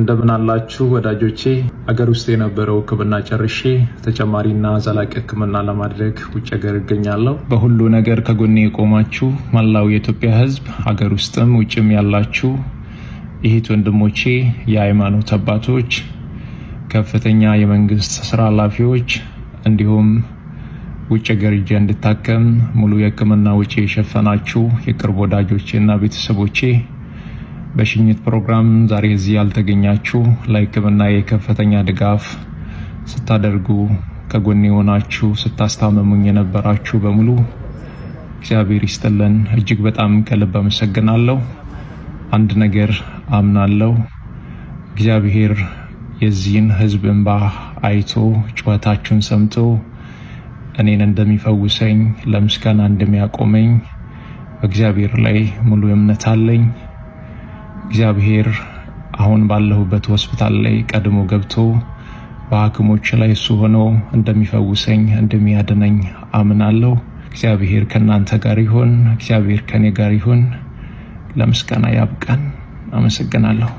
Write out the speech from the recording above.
እንደምን አላችሁ ወዳጆቼ። አገር ውስጥ የነበረው ሕክምና ጨርሼ ተጨማሪና ዘላቂ ሕክምና ለማድረግ ውጭ ሀገር እገኛለሁ። በሁሉ ነገር ከጎኔ የቆማችሁ መላው የኢትዮጵያ ሕዝብ፣ ሀገር ውስጥም ውጭም ያላችሁ እህት ወንድሞቼ፣ የሃይማኖት አባቶች፣ ከፍተኛ የመንግስት ስራ ኃላፊዎች እንዲሁም ውጭ ሀገር ሄጄ እንድታከም ሙሉ የሕክምና ወጪ የሸፈናችሁ የቅርብ ወዳጆቼ እና ቤተሰቦቼ፣ በሽኝት ፕሮግራም ዛሬ እዚህ ያልተገኛችሁ፣ ለሕክምና የከፍተኛ ድጋፍ ስታደርጉ ከጎኔ የሆናችሁ፣ ስታስታመሙኝ የነበራችሁ በሙሉ እግዚአብሔር ይስጥልን። እጅግ በጣም ከልብ አመሰግናለሁ። አንድ ነገር አምናለሁ። እግዚአብሔር የዚህን ሕዝብ እንባ አይቶ፣ ጩኸታችሁን ሰምቶ እኔን እንደሚፈውሰኝ፣ ለምስጋና እንደሚያቆመኝ በእግዚአብሔር ላይ ሙሉ እምነት አለኝ። እግዚአብሔር አሁን ባለሁበት ሆስፒታል ላይ ቀድሞ ገብቶ በሐኪሞች ላይ እሱ ሆኖ እንደሚፈውሰኝ፣ እንደሚያድነኝ አምናለሁ። እግዚአብሔር ከእናንተ ጋር ይሁን። እግዚአብሔር ከኔ ጋር ይሁን። ለምስጋና ያብቃን። አመሰግናለሁ።